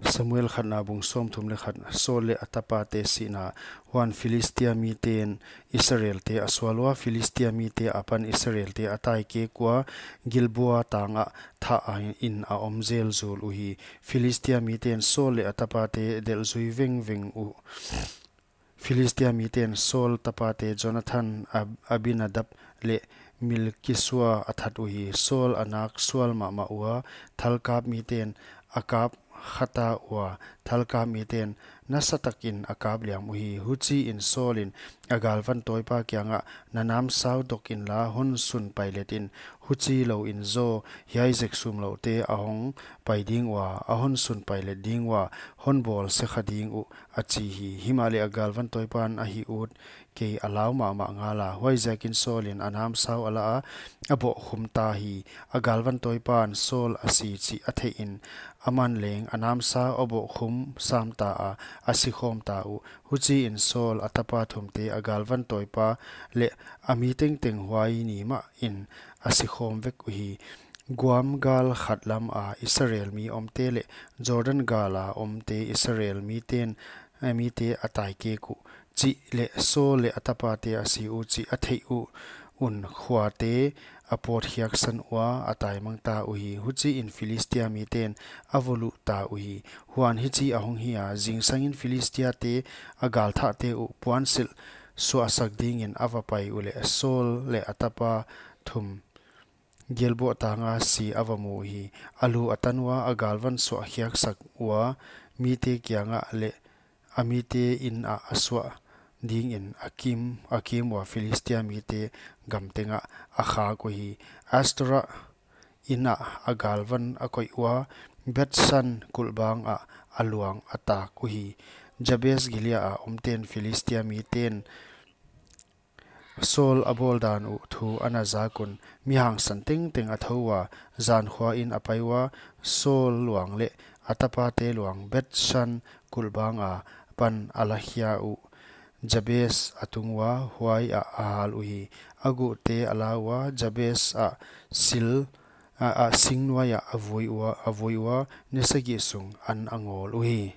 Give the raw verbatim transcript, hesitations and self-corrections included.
Samuel khatna bung sawmthum leh khat. Saul leh a tapate sihna. Huan Philistia miten Israelte a sual ua, Philistia mite apan Israelte a taikek ua, Gilboa tangah thah in a om zelzul uhi. Philistia miten Saul leh a tapate delhzui vengveng uh. Philistia miten Saul tapate Jonathan, Ab-, Abinadab leh Malkisua a that uhi. Saul a nak sual mahmah ua, thalkap miten a kap khata ua, thalkap miten nasatakin a kap liam uhi. Huchiin Saulin a galvan tawipa kiangah, "Na namsau dok inla, hon sun pailet in, huchi louin zaw hiai zek sumlouhte a hong pai ding ua, a hon sun pailet ding ua, hon bawl sekha ding uh," a chi hi. Himahleh a galvan tawipan, "A hih ut, kei a lau mahmah ngala." Huaiziakin Saulin a namsau a la a, a bawhkhum ta hi. A galvan tawipan Saul a si chih a theihin, aman leng a namsau a bawhkhum sam ta a, a sikhawm ta uh. Huchiin Saul, a tapa thumte, a galvan tawipa leh a mi tengteng huai ni mahin a sikhawm vek uhi. Guam gal khat lama Israel mi omte leh Jordan gala omte Israel miten, eh, mite a taikek uh, chih leh Saul leh a tapate a si uh chih a theih uh un khuate a pawtkhiaksan ua, a taimang ta uhi. Huchiin Philistia miten a vo luh ta uhi. Huan hichi a hong hi a, zingsangin Philistiate a galthahte uh puansilh suahsak dingin a va pai uleh, Saul leh a tapa thum Gilboa tanga si a va mu hi. A lu a tan ua, a galvan suahkhiaksak ua, mite kiangah leh a mite inah a suah dingin a kim, a kim ua, Philistia mite gam tengah a khak uhi. Astorah inah a galvan a koih ua, Bethsan kulhbangah a luang a tak uhi. Jabes Gilead a omten Philistia miten Saul a bawl dan uh thu a na zak un, mi hangsan tengteng a thou ua, zan khuain a pai ua, Saul luang leh a tapate luang Bethsan kulhbanga pan a la khia uh. Jabes a tung ua, huaiah a hal uhi. A guhte a la ua, Jabes ah sil, a, a sing nuaiah a vui ua, a vui ua, ni sagih sung an a ngawl uhi.